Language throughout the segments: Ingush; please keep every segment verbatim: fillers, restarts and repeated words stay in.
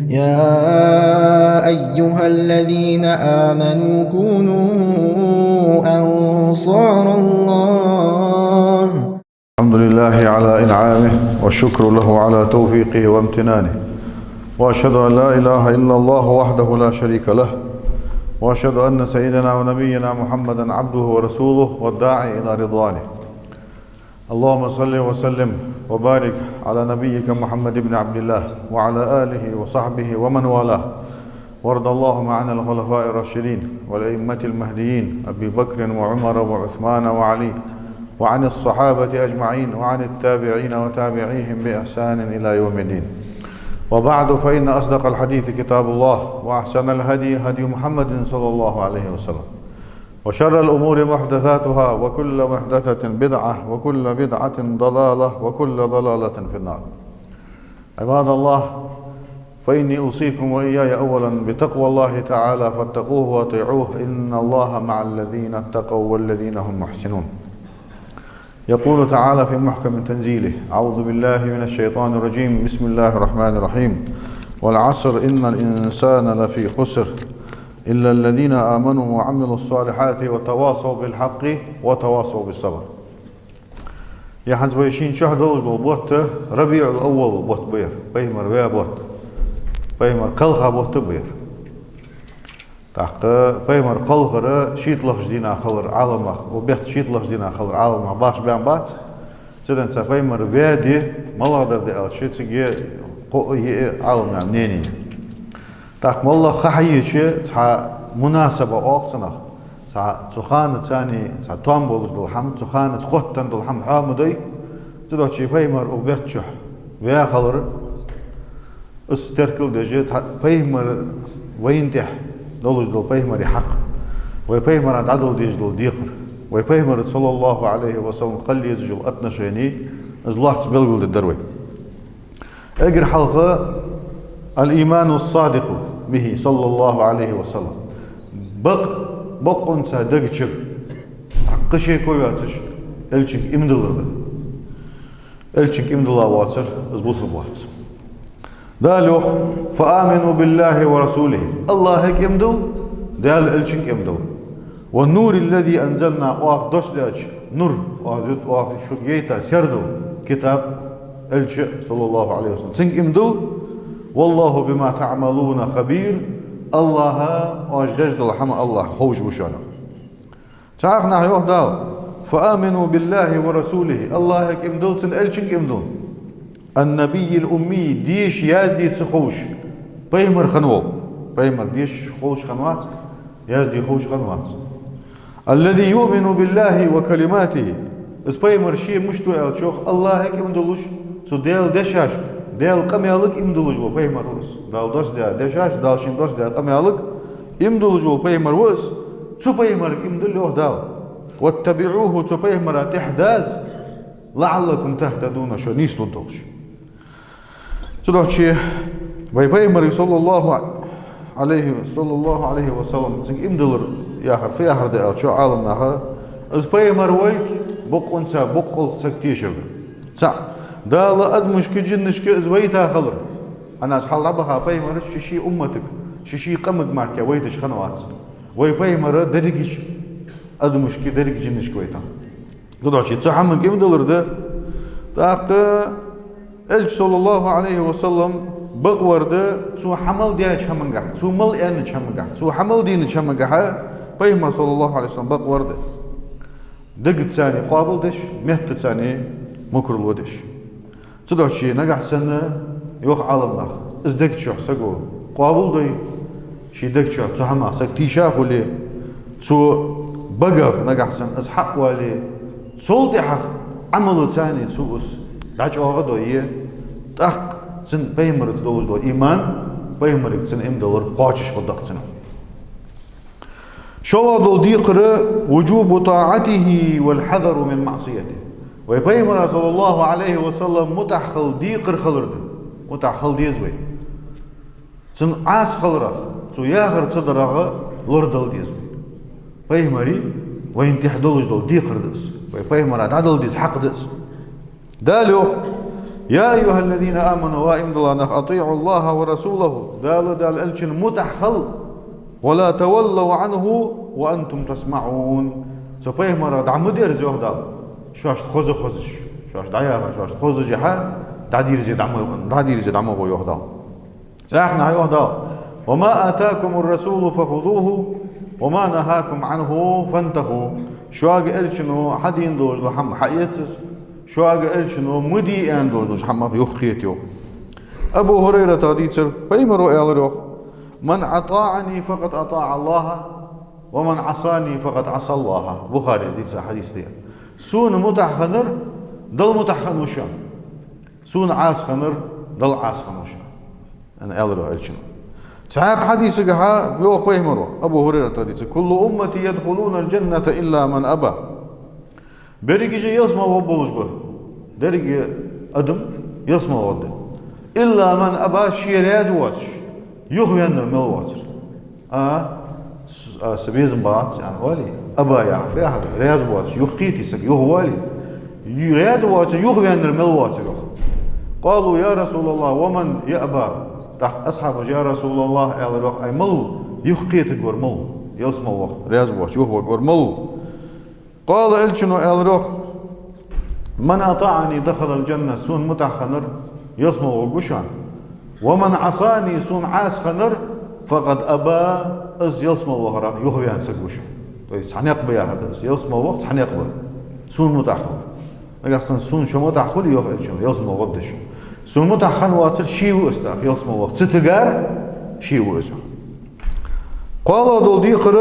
يا أيها الذين آمنوا كونوا أنصار الله. الحمد لله على إنعامه، والشكر له على توفيقه وامتنانه، وأشهد أن لا إله إلا الله وحده لا شريك له، وأشهد أن سيدنا ونبينا محمدا عبده ورسوله والداعي إلى رضوانه. اللهم صل وسلم وبارك على نبيك محمد بن عبد الله وعلى آله وصحبه ومن والاه، وارض اللهم عن الخلفاء الراشدين والأئمة المهديين أبي بكر وعمر وعثمان وعلي، وعن الصحابة أجمعين، وعن التابعين وتابعيهم بإحسان إلى يوم الدين. وبعد، فإن أصدق الحديث كتاب الله، وأحسن الهدي هدي محمد صلى الله عليه وسلم، وشر الأمور محدثاتها، وكل محدثة بدعة، وكل بدعة ضلالة، وكل ضلالة في النار. عباد الله، فإني أوصيكم وإياي أولا بتقوى الله تعالى، فاتقوه وأطيعوه، إن الله مع الذين اتقوا والذين هم محسنون. يقول تعالى في محكم تنزيله: أعوذ بالله من الشيطان الرجيم، بسم الله الرحمن الرحيم، والعصر إن الإنسان لفي خسر، إلا الذين آمنوا وعملوا الصالحات وتواصوا بالحق وتواصوا بالصبر. Е хӀанз вай шийна чухь долаш бола бутт РабиӀул-Аввал бутт ба ер, пайхамар ваь бутт, пайхамар кхелха бутт ба ер. ТӀаккха пайхамар кхалхара шийтталагӀча дийнахьа хилар Ӏаламнаха, укх бетта шийтталагӀча дийнахьа хилар Ӏаламнаха бахьаш баьнна бац. Цудухьа цу пайхамар ваь ди малагӀа дар да аьлча, цига кхоъ-йиъ Ӏаламнаьха мнени я. ТӀаккха моллагӀа ха хьаеча, цхьа мунасаба оал цунах, цхьа цу хана царна цхьа том болаш дола хӀама, цу хана хоттаденна дола хӀама хьоа ма дой. Цудухьа пайхамар укх бетта чухь ваь хилар, из теркал деш, цхьа пайхамар, вайна тӀехь долаш дола пайхамара хьакъ, вай пайхамара дӀадала дезаш дола декхар, вай пайхамарца, صلى الله عليه وسلم, кхелла езаш йола отношени, из лоацца белгалдергдар вай. Эггара хьалха الإيمان الصادق به صلى الله عليه وسلم. Бакъ-, боккъонца дега чура, кхы шеко йоацаш, Элчанга иман диллар да. Элчанга иман дилла воацар, из бусалба вац. Дала йоах: فآمنوا بالله ورسوله. АллахӀага иман дилла, Даьла Элчанга иман дилла. والنور الذي أنزلنا, оаха доссадаьча нур, оаха, оаха шуга яйта сердал, китаб, Элча, صلى الله عليه وسلم, цунга иман дилла. والله بما تعملون خبير. АллахӀ, оаш деш дола хӀама АллахӀ ховш ва шоана. Цхьаькханахьа йоах Дала: فآمنوا بالله ورسوله, АллахӀага иман дилла, цун Элчанга иман дилла. النبي الأمي, деша, язде ца ховш пайхамар хинна вола. Пайхамар деша ховш хинна вац, язде ховш хинна вац. الذي يؤمن بالله وكلماته. Из пайхамар ше мишта ва аьлча, йоах, АллахӀага иман диллаш, цу Даьла дешашка, Даьла къамаьлага иман диллаш вола пайхамар ва из. Дала доссадаь дешаш, Дала шийна доссадаь къамаьлага иман диллаш вола пайхамар ва из. Цу пайхамарга иман дилла, йоах Дала. واتبعوه, цу пайхамара тӀехьа даза, لعلكم تهتدون, шо нийслургдолаш. Цудухьа вай пайхамарга, صلى الله عليه، صلى الله عليه وسلم, цунга иман диллар яхар фу яхар да аьлча, Ӏаламнаха, из пайхамар волга боккъонца боккъал саг тешар да. ЦаӀ, Дала адамашка, жинашка из вайта хилар. ХӀана аьлча хьалха дӀабаха пайхамараш ший-ший умматага, ший-ший къамага мара вайташ хинна вац. Вай пайхамар дерригача адамашка, деррига жинашка вайтар. Цудухьа цу хӀаманга иман диллар да. ТӀаккха Элча, صلى الله عليه وسلم, бакъвар да цо хьа мел даьча хӀамангахьа, цо мел аьннача хӀамангахьа, цо хьа мел дийнача хӀамангахьа, пайхамар, صلى الله عليه وسلم, бакъвар да. Дегаца цунна къоабалдеш, меттаца цунна мукӀарло деш. Цудухьа нагахьа санна, йоах Ӏаламнаха, из дега чухь саго къоабалдой, ший дега чухь цу хӀамах саг тийша хуле, цу багах нагахьа санна из хьа а вале, цул тӀехьагӀа Ӏамалаца цунна цо из дӀачӀоагӀа дойе, тӀаккха цун пайхамарца долаш дола иман, пайхамарга цун иман диллар кхоачаш хургда-кх цунах. ШоллагӀа дола декхар: وجوب طاعته والحذر من معصيته. Вай пайхамара, صلى الله عليه وسلم, мутӀахьа хила декхар хилар да. МутӀахьа хила деза вай. Цун Ӏаса хиларах, цо яхар ца дарах лорадала деза вай. Пайхамара вайна тӀехь долаш дола декхар да из. Вай пайхамара дӀадала деза хьакъ да из. Дала йоах: يا أيها الذين آمنوا, ва иман дилла нах, أطيعوا الله ورسوله, Дала, Дала элчан мутӀахь хила, ولا تولوا عنه وأنتم تسمعون. Цу пайхамарах дӀа ма дерза, йоах Дала, шоашта хоза хозаш, шоашта дӀаяхар шоашта хозаш яхьа, дӀадирза дӀа ма, дӀадирза дӀа ма гӀо, йоах Дала. Цхьаькханахьа йоах Дала: وما آتاكم الرسول فخذوه وما نهاكم عنه فانتهوا. Шуга элчано хьадена долаш дола хӀама хьаэца из, шуга элчано ма де аьнна долаш долча хӀамах юхакхета, йоах. Абу ХӀурайрата дийцар, пайхамаро аьлар, йоах: من أطاعني فقد أطاع الله ومن عصاني فقد عصى الله. Бухарес дийца хьадис да ер. Сона мутӀахь хиннар Далла мутӀахь хинна ва шоана. Сона Ӏаса хиннар Далла Ӏаса хинна ва шоана, аьнна, аьлар, йоах, элчано. Цхьаькха хьадисагахьа йоах пайхамаро, Абу ХӀурайрата дийца: كل أمتي يدخلون الجنة إلا من أبى. Берригаш а ялсмала гӀоргболаш ба. Деррига адам ялсмала гӀоргда. إلا من أبى, ше раьза воацаш, юхаваьннар мел воацар. А, с-, а, са безам бац, аьнна, оале, أبى яхар фу яхар да, раьза воацаш, юхакхете саг, юхавоале. Ю-, раьза воацаш, юхаваьннар мел воацар, йоах. قالوا يا رسول الله ومن يأبى. ТӀаккха асхьабаша: يا رسول الله, аьлар, йоах, ай мала ва, юхакхетаргвар мала ва, ялсмала ваха раьза воацаш юхаваргвар мала ва? قال, элчано аьлар, йоах: من أطاعني دخل الجنة, сона мутӀахь хиннар ялсмала гӀоргва шоана. ومن عصاني, сона Ӏаса хиннар, فقد أبى, из ялсмала вахарах юхаваьнна саг ва шоана. То есть цхьа никъ ба яхар да из, ялсмала ваха цхьа никъ ба. Сона мутӀахь хилар. Нагахьа санна сона шо мутӀахь хуле, йоах элчано, ялсмала гӀоргда шо. Сона мутӀахь хинна воацар ше ва из, тӀаккха ялсмала ваха ца тигар ше ва из, йоах. КхоалагӀа дола декхар: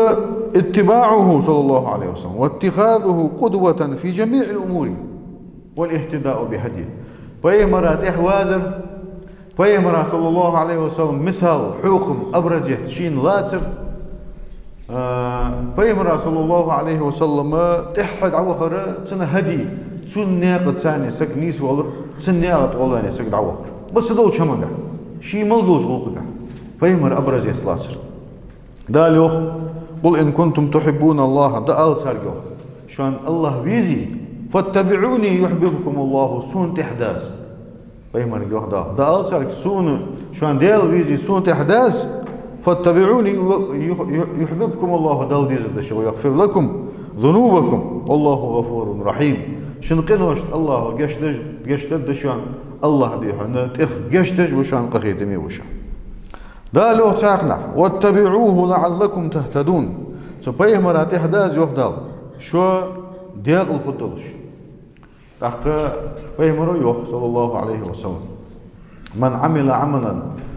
اتباعه صلى الله عليه وسلم واتخاذه قدوة في جميع الأمور والاهتداء بهديه. Пайхамара тӀехьа вазар, пайхамара, صلى الله عليه وسلم, мисал, хьокхам, образец шийна лацар, а, пайхамара, صلى الله عليه وسلم, тӀехьа дӀавахар, цун хӀади, цун наькъа царна саг нийсвалар, цун наькъа тӀа гӀолла саг дӀавахар. Массадолча хӀамангахь, ший мел долча гӀулакхагахь пайхамара образец лацар. Дала йоах: قل إن كنتم تحبون الله, дӀаала царга, йоах, шоана АллахӀ везе, فاتبعوني يحببكم الله, сона тӀехьа даза. Пайхамарга йоах Дала, дӀаала царга, сона, шоана Даьла везе, сона тӀехьа даза, فاتبعوني يح-، يح-، يحببكم الله, Далла дезаргда шо, ويغفر لكم ذنوبكم والله غفور رحيم. Шун къиношта АллахӀа гешт деш, гешт дергда шоана, АллахӀ да хьона тӀех гешт деш ва шоана, къахетаме ва шоана. Дала йоах цхьаькханахьа: واتبعوه لعلكم تهتدون. Цу пайхамара тӀехьа даза, йоах Дала, шо даькъала хургдолаш. ТӀаккха пайхамаро йоах, صلى الله عليه وسلم: من عمل عملا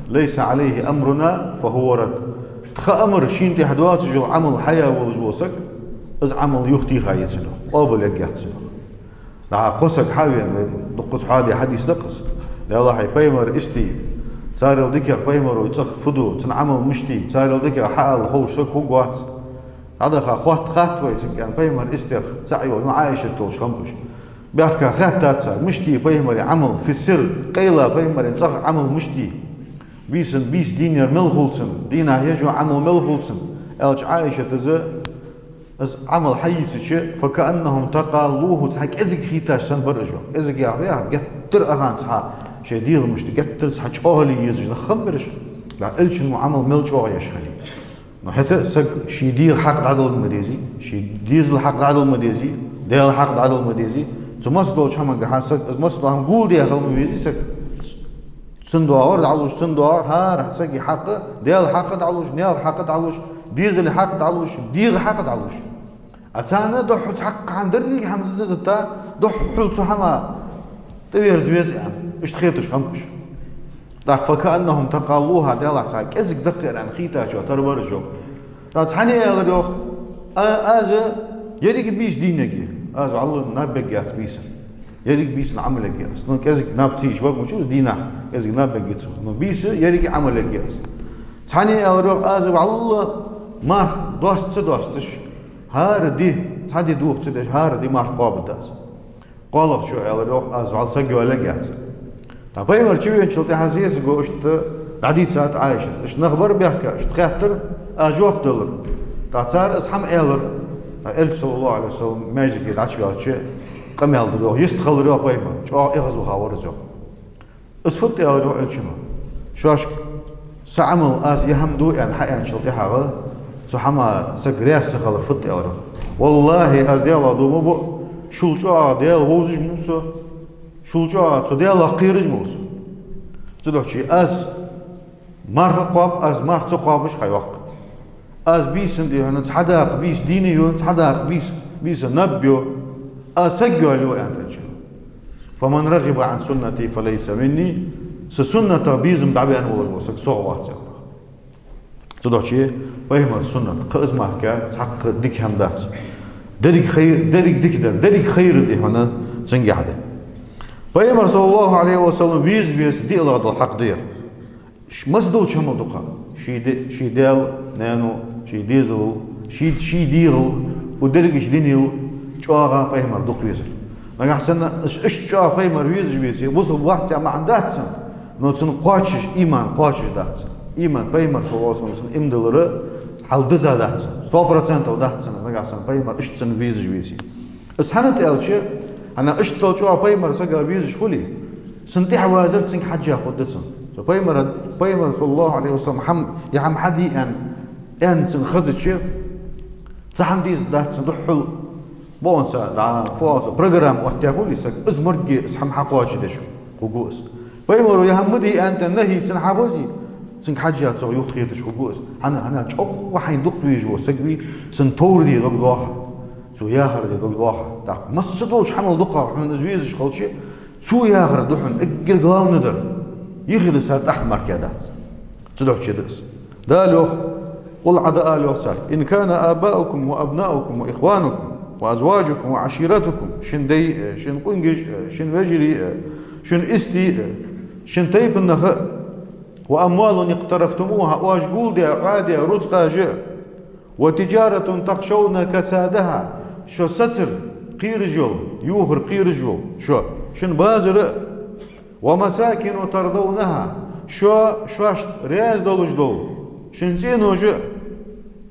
ليس عليه أمرنا فهو رد. Тха амар шийна тӀехьа доацаш йола Ӏамал хьая волаш вола саг, из Ӏамал юхатеха еза цунах, къоабал ергьяц цунах. ДӀа кхо саг хьавена, вай дуккхаза хьоаде хьадис да-кх из. Даьлахьа, пайхамара истий, царел дикагӀа пайхамара цӀагӀа фу ду, цун Ӏамал мишта я, царел дикагӀа хьаала ховш саг хургвац. ДӀадаха хотта хатта вай цунга, аьнна, пайхамара истех цаӀ йола, ну, Ӏайшат долча хӀамаш. Баьхка хаьттад цар, мишта я пайхамара Ӏамал, في السر, къайла пайхамара цӀагӀа Ӏамал мишта я? Бийсан бийса дийнъяр мел хул цун, дийнахьа еш йола Ӏамал мел хул цун, аьлча, Ӏайшата из, из Ӏамал хьайийцача, فكأنهم تقالوه, цхьа кӀезига хийтташ санна бар уж, йоах. КӀезига яхар фу яхар да, геттара ахан цхьа шоай дегӀамашта геттара цхьа чӀоагӀал е езаш нах хиннаб уж. Баьхка элчано Ӏамал мел чӀоагӀа еш хиннай. Но хӀаьта саг ший дегӀа хьакъ дӀадала ма дезий, ший дезала хьакъ дӀадала ма дезий, Даьла хьакъ дӀадала ма дезий. Цу массадолча хӀамангахьа саг из массадола хӀама гулдаь хила ма везий саг. Цун доагӀар дӀалуш, цун доагӀар, хӀара сага хьакъ, Даьла хьакъ дӀалуш, наьха хьакъ дӀалуш, дезала хьакъ дӀалуш, дегӀа хьакъ дӀалуш. А царна духхьал цхьаккха хӀама, деррига хӀама ди-, ди-, дита, духхьал цу хӀаман тӀаверза веза аьнна, иштта хеташ хиннаб уж. ТӀаккха فكأنهم تقالوها, Даьлахьа, цхьа кӀезига дахар аьнна хийттачоа тара бар уж, йоах. ТӀаккха цхьанне аьлар, йоах: а, аз еррига бийса дийнъергья, аз вӀалла наб бергьяц бийсан. Еррига бийсан Ӏамал ергья аз. Ну, кӀезига наб ца йича варгвац из дийнахьа, кӀезига наб бергьяц. Ну, бийса еррига Ӏамал ергья аз. Цхьанне аьлар, йоах: аз вӀалла марха доаста ца доасташ, хӀара ди, цхьа ди доха ца деш, хӀара ди марха кхоабаргда аз. КхоалагӀчо аьлар, йоах: аз вӀалла саг йоалаергьяц. ТӀаккха пайхамар чувеначул тӀехьагӀа сесаго иштта дӀадийцад Ӏайшата. Иштта нах бар баьхка, иштта хаьттар, аз жоп далар. ТӀаккха цар из хӀама аьлар. ТӀаккха элча, صلى الله عليه وسلم, маьждиге дӀачуваьлча, къамаьл даь, йоах, йистхилар, йоах, пайхамар. ЧӀоагӀа эгӀазваха вар из, йоах. Из фуд аьлар йоах Элчано? Шоашка са Ӏамал аз ер хӀама ду аьнна хьааьнначул тӀехьагӀа, цу хӀаман саг раьза ца хилар фуд аьлар йоах? ВаллахӀи, аз Даьлах дув ма буъ, шул чӀоагӀа Даьла вовзаш ма ва со, шул чӀоагӀа цу Даьлах кхераш ма ва со. Цудухьа аз марха кхоаб, аз марха ца кхоабаш хьайоаккх. Аз бийсан дий хьона цхьа дакъа бийса дийна йо, цхьа дакъа бийса, бийса наб йо, аз саг йоалаю, аьннад Элчано. فمن رغب عن سنتي فليس مني, са суннатах безам баьнна волаш вола саг сох вац, аьлар. Цудухьа пайхамара суннат кхы из мара цхьаккха дика хӀама дац. Деррига хайр, деррига дика дар, деррига хайр дий хьона цунгахь да. Пайхамар, саллаллахӀу Ӏалайхи ва саллам, веза веза диълагӀа дола хьакъ дар. Ш-, масса долча хӀамал дукхагӀа. Ший де-, ший даьла, наьна, ший дезалал, ший, ший дегӀал, укх дерригача дунел чӀоагӀа пайхамар дукха везар. Нагахь санна аш-, иштта чӀоагӀа пайхамар везаш веце, бусалба вац яха маӀан дац цун, но цун кхоачаш, иман кхоачаш дац цун. Иман, пайхамар, саллаллахӀу Ӏалайхи ва саллам, цун иман диллар хьалдиза дац цун. Сто процентов дац цун, нагахь санна пайхамар иштта цун везаш веце. Из хӀана да аьлча, хӀана иштта чӀоагӀа пайхамар сага везаш хуле, цун тӀехьавазар цунга хьежжа хургда цунна. Цу пайхамара, пайхамар, саллаллахӀу Ӏалайхи ва саллам, хӀама, ер хӀама хьаде аьнна, аьнна цунна хезача, цхьа хӀама дезаргдац цунна духхьал. Бокъонца, дӀа, фу оал цох, программа оттаяь хуле саг, из моргге из хӀама хьакхоачашдеш хургва из. Пайхамара ер хӀама ма де аьнна нахӀи цунна хьахозе, цунга хьежжа цох юхахеташ хургва из. ХӀана, хӀана, чӀоагӀа хьайна дукха везаш вола саг вий, цун товр де дог доахьа, цо яхар де дог доахьа. ТӀаккха масса долча хӀамал дукхагӀа хьона из везаш хилча, цо яхар да хьона эггара главный дар. Юхедисар тӀаккха мара дац. Цудухьа да из. Дала йоах: قل, Ӏа дӀаала, йоах царга: إن كان آباؤكم وأبناؤكم وإخوانكم وأزواجكم وعشيرتكم, шун дай а, шун къонгаш а, шун вежарий а, шун истий а, шун тайпан нах а, وأموال اقترفتموها, оаш гулдаь, Ӏоадаь рузкъаш а, وتجارة تخشون كسادها, шо сацар кхераш йола, йохар кхераш йола шо, шун базар а, ومساكن ترضونها, шо, шоашта раьза долаш дола шун цӀенош а,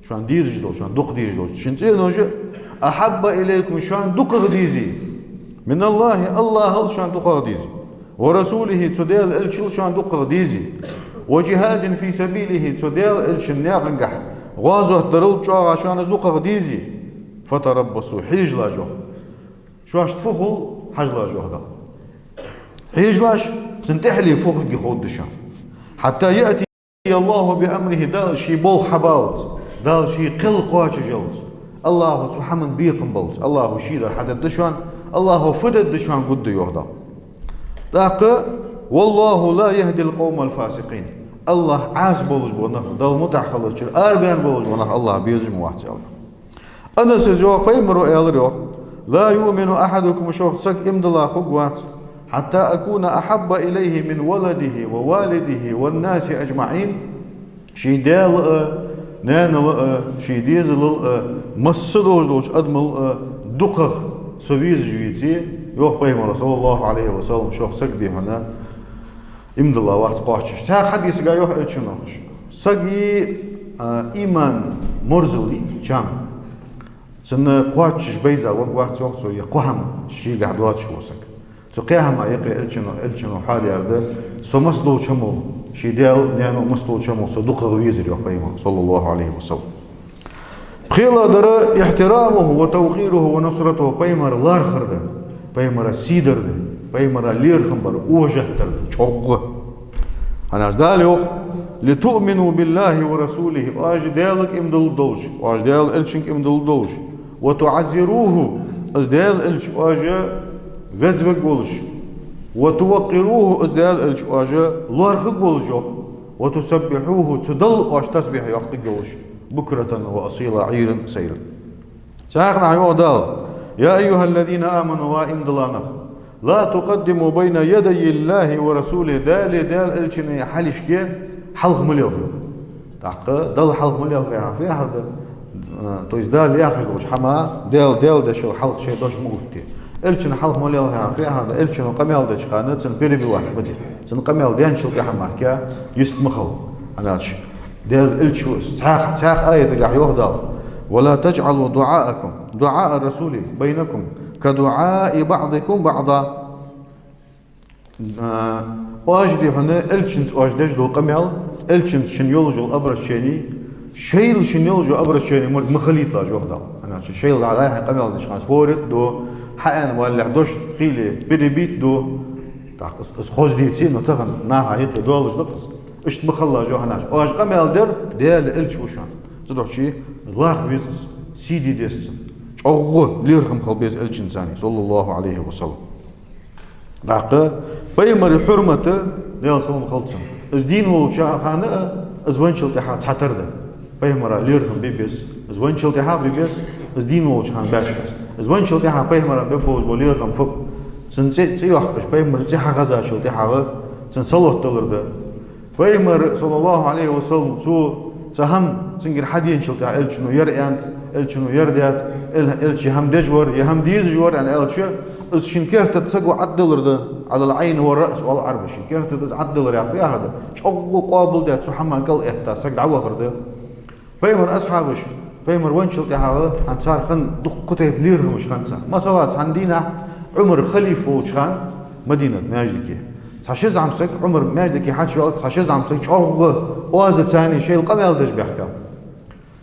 шоана дезаш дола, шоана дукха дезаш дола шун цӀенош а, أحب إليكم, шоана дукхагӀа дезе, من الله, АллахӀал шоана дукхагӀа дезе, ورسوله, цу Даьла Элчал шоана дукхагӀа дезе, وجهاد في سبيله, цу Даьла Элчан наькъангахь гӀазот дарал чӀоагӀа шоана из дукхагӀа дезе, فتربصوا, хьежалаш, йоах. Шоашта фу хул, хьажалаш, йоах Дала. Хьежалаш, цун тӀехьале фу хургья ховргда шоана. حتى يأتي الله بأمره, Дала ший болх хьабаллалца, Дала ший кхел кхоачашъяллалца, АллахӀа цу хӀаман бекхам баллалца, АллахӀа ший дар хьадергда шоана, АллахӀа фу дергда шоана гургда, йоах Дала. ТӀаккха: والله لا يهدي القوم الفاسقين. АллахӀ Ӏаса болаш бола нах, Далла мутӀахьа хиларчара арабаьнна болаш бола нах АллахӀ безаш ма вац, аьлар. Анаса йоах, пайхамара аьлар йоах: لا يؤمن أحدكم, шух саг иман дилла хургвац, حتى أكون أحب إليه من ولده ووالده والناس أجمعين. Ший даьла а, наьнал а, ший дезалал а, масса долаш долча адамал а дукхагӀа со везаш веце, йоах пайхамара, саллаллахӀу Ӏалайхи ва саллам, шух саг дий хьона иман дилла вац кхоачаш. Цхьаькха хьадисага йоах Элчано: сага, а, иман морзал дий, чам, цунна кхоачаш байза варгвац, йоах цо, е кхо хӀама шийгахь доацаш вола саг. Цу кхаь хӀаман юкъе Элчано, Элчано хьоадаьр да: со масса долча хӀамал, ший даьла, наьнал, масса долча хӀамал со дукхагӀа везар, йоах пайхамара, саллаллахӀу Ӏалайхи ва саллам. ПхелагӀдар: احترامه وتوقيره ونصرته, пайхамар лархӀар да, пайхамара сий дар да, пайхамара лерхӀам бар, уважать дар да чӀоагӀа. ХӀана аьлча Дала йоах: لتؤمنوا بالله ورسوله, оаш Даьлага иман дилла долаш, оаш Даьла Элчанга иман дилла долаш, وتعزروه, из Даьла Элча оаш везаварг волаш, وتوقروه, из Даьла Элча оаш лоархӀарг волаш, йоах, وتسبحوه, цу Далла оаш тасбихь йоаккхарг йолаш, بكرة وأصيلا, Ӏуйран, сайран. Цхьаькханахьа йоах Дала: يا أيها الذين آمنوا, ва иман дилла нах, لا تقدموا بين يدي الله ورسوله, Даьлеи Даьла Элчанеи хьалхашка хьалха ма лелха, йоах. ТӀаккха Далла хьалха ма лелха яхар фу яхар да? Э, то есть Дала яхаш долча хӀаман, Даьла, Даьла дешал хьалха шоай дош ма гӀоттае. Элчанна хьалха ма лелха яхар фу яхар да? Элчано къамаьл деча хана цунна перебивать ма де. Цун къамаьл даьнначул тӀехьагӀа мара йист ма хила. ХӀана аьлча Даьла Элча ва из. Цхьаькха, цхьаькха аятагахь йоах Дала: ولا تجعلوا دعاءكم، دعاء الرسول بينكم كدعاء بعضكم بعضا. А, оаш дий хьона Элчанца оаш деш дола къамаьл, Элчанца шун йолаш йола обращени, шоайла шун йолаш йола обращени мара ма хилийталаш, йоах Дала. ХӀана аьлча шоайла дӀа дӀай-хьай къамаьл деча хана спорить ду, хьааьнна валлалехь дош хийла перебить ду. ТӀаккха из, из хоза дийцад, но тахан наха юкъе доаллаш да-кх из. Иштта ма хилалаш, йоах, хӀана аьлча оаш къамаьл дер Даьла Элча ва шоана. Цудухьа ший лархӀа веза из, сий де деза цун. ЧӀоагӀа лерхӀам хила беза Элчанца, صلى الله عليه وسلم. ТӀаккха пайхамара хьурмат, Даьла салам хилда цунна, из дийна волча хана а, из венначул тӀехьа цхьатарра да. Пайхамара лерхӀам бе беза, из венначул тӀехьа а бе беза, из дийна волча хана баьча беса. Из венначул тӀехьа пайхамара бергболаш бола лерхӀам фуд? Цун цӀи, цӀи йоаккхаш, пайхамара цӀи хьахезачул тӀехьагӀа цунна салот далар да. Пайхамар, صلى الله عليه وسلم, цо цхьа хӀама цунгара хьаденачул тӀехьа, Элчано ер аьннад, Элчано ер даьд, Эл-, Элча хӀама деш вар, е хӀама дезаш вар аьнна аьлча, из шун керта тӀа саго Ӏаддалар да, على العين والرأس оал Ӏарбаша, шун керта тӀа из Ӏаддалар яхар фу яхар да? ЧӀоагӀа къоабалдаь, цу хӀаман кӀал этта, саг дӀавахар да. Пайхамара асхьабаш, пайхамар венначул тӀехьагӀа хӀанз цар хинна дуккха тайпа лерхӀамаш хиннад цар. Масала, цхьан дийнахьа Ӏумар халифа волча хана Мадинат маьждиге цхьа ши зӀамсаг, Ӏумар маьждиге хьачувелча, цхьа ши зӀамсаг чӀоагӀа оазаца шоайла къамаьл деш баьхкаб.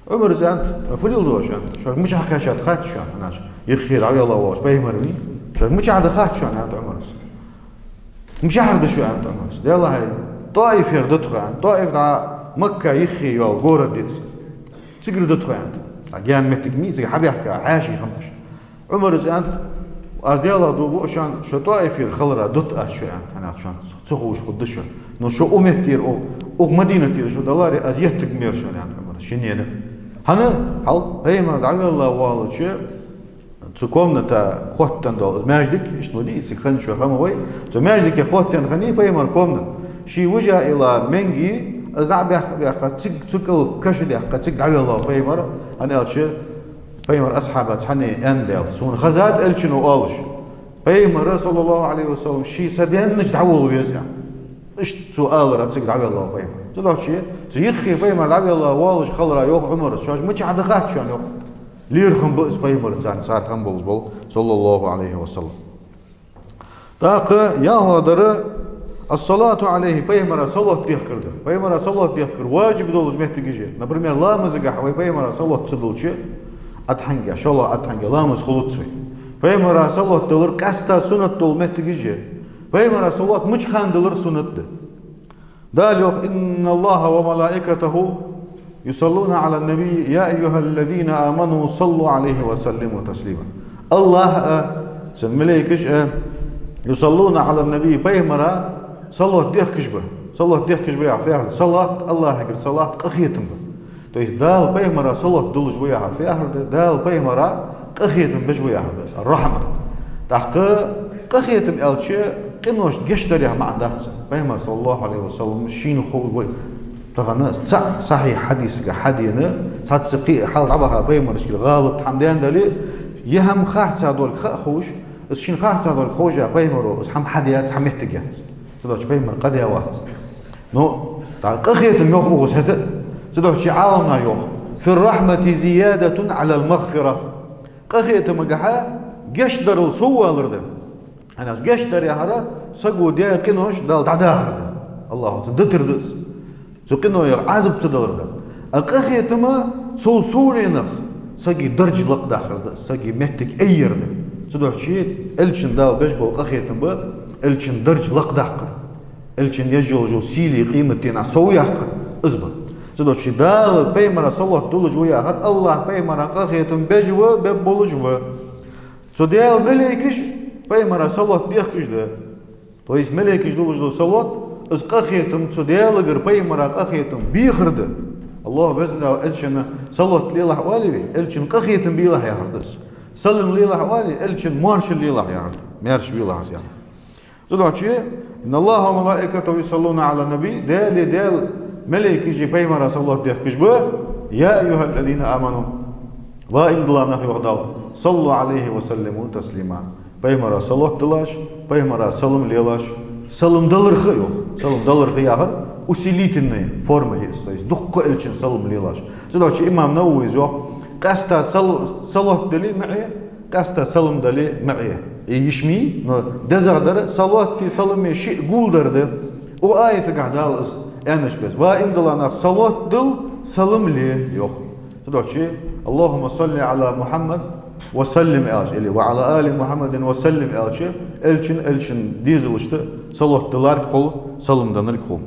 Ӏумара аьннад: «Фу леладу оаш?» — аьннад. «Шуга мичахьа кхаьчад хаьттад шоана, хӀана аьлча юххера дӀавелла вола пайхамар вий. Шуга мичахьа да хаьттад шоана?» — аьннад Ӏумара. «Мичахьара да шо?» — аьннад Ӏумара. «Даллахьа, ТӀоифера да тхо», — аьннад. ТӀоиф дӀа Макка юххе йола город я из. «Цигара да тхо», — аьннад. А гаьна моттиг ма йий цига хьабаьхка, хьаьший хиннаб уж. Ӏумара аьннад: «Аз Даьлах дув буъ шоана, шо ТӀоифера хилара дут аз шо», — аьннад. «ХӀана аьлча шоана ца ховш хургда шо. Но шо укх меттера, укх, укх Мадинатера шо даларе, аз еттаргма ер шоана», — аьннад Ӏумара ший нанна. ХӀана? Хьал, пайхамар дӀавелла воалача, цу комната хоттаденна дола из маьждиг, иштта ма дий из, цига хинначоа хӀама вай, цу маьждиге хоттаденна хиннай пайхамара комната. Ший вижа илла маьнги, из дӀа а баьккха, баьккха, цига цу кӀал каша даьккха, цига дӀавелла пайхамар, хӀана аьлча пайхамара асхьабаша цхьанне аьннад: «Сона хезад Элчано оалаш, пайхамар, صلى الله عليه وسلم, ший са деннача дӀаволла веза», — аьнна. Иштта цо аларах цига дӀавелла пайхамар. Цудухьа цу юххе пайхамар дӀавелла воалаш хилара, йоах Ӏумара, шоаш мичахьа да хаьттад шоана, йоах. ЛерхӀам ба из пайхамарца цар хинна болаш бола, صلى الله عليه وسلم. ТӀаккха ялхлагӀдар الصلاة عليه, пайхамара салот дехкар да. Пайхамара салот дехкар важиб долаш моттигаш я. Например, ламазагахьа вай пайхамара салот ца дулча, аттахьиятагахьа, шоллагӀа аттахьиятагахьа ламаз хулац вай. Пайхамара салот далар къаьстта суннат дола моттигаш я. Пайхамара салот мича хана далар суннат да? Дала йоах: «إن الله وملائكته يصلون على النبي يا أيها الذين آمنوا صلوا عليه وسلموا تسليما». АллахӀ а, цун малейкаш а, يصلون على النبي, пайхамара салот дехкаш ба. Салот дехкаш ба яхар фу яхар да? Салот, АллахӀагара салот, къахетам ба. То есть Дала пайхамара салот дуллаш ва яхар фу яхар да? Дала пайхамара къахетам беш ва яхар да из, الرحمة. ТӀаккха къахетам аьлча, къиношта гешт дар яха маӀан дац. Пайхамар, صلى الله عليه وسلم, шийна хов вай. Тахан цхьа сахьихь хьадисага хьадена, цхьацца кхы а хьал дӀабаха пайхамарашкара гӀалат хӀама даьнна дале, е хӀама харцахьа долга ха а ховш, из шийна харцахьа долга ховш а пайхамаро из хӀама хьадаь яц, хьа моттиг яц. Цудухьа пайхамар къа даь вац. Ну, тӀаккха къахетам йоах укхаза хӀаьта а. Цудухьа Ӏаламнаха йоах: «في الرحمة زيادة على المغفرة». Къахетамагахьа гешт дарал соввалар да. ХӀана аьлча гешт дар яхар саго даь къинош Дала дӀадахар да. АллахӀо цунна дитар да из. Цу къиноех Ӏазап ца далар да. А къахетам цул совленах сага дарж лакхдаккхар да, сага моттиг айяр да. Цудухьа Элчанна Дала беш бола къахетам ба Элчан дарж лакхдаккхар. Элчанна еш йолаш йола сийле къематдийнахьа совъяккхар из ба. Цудухьа Дала пайхамара салот дуллаш ва яхар, АллахӀ пайхамара къахетам беш ва, бергболаш ва. Цу Даьла малейкаш пайхамара салот дехкаш да. То есть малейкаш дуллаш дола салот, из къахетам, цу Даьлагара пайхамара къахетам бехар да. АллахӀ Веза Дала Элчанна салот лелахь оале вай, Элчанна къахетам белахь яхар да из. Салам лелахь оале, Элчанна моаршал лелахь яхар да. Маьрша велахь из яхар. Цудухьа: «إن الله وملائكته يصلون على النبي», Даьлеи Даьла малейкашеи пайхамара салот дехкаш ба, «يا أيها الذين آمنوا», ва иман дилла нах, йоах Дала, «صلوا عليه وسلموا تسليما». Пайхамара салот дилаш, пайхамара салам лелаш, салам даларах, йоах. Салам даларах яхар усилительная форма я из, то есть дукха Элчанна салам лелаш. Цудухьа имам Нававис йоах: къаьстта сал-, салот дале а маӀа я, къаьстта салам дале а маӀа я. Из йиш ма йий, но дезагӀа дар салоти салами шиъ гулдар да. Укх аятагахь Дала из аьннача беса: «Ва иман дилла нах, салот дила, салам ле», йоах. Цудухьа: «اللهم صل على محمد وسلم» аьлча, или «وعلى آل محمد وسلم» аьлча, элчан, элчан дезалашта салот дилларг хул, салам деннарг хул.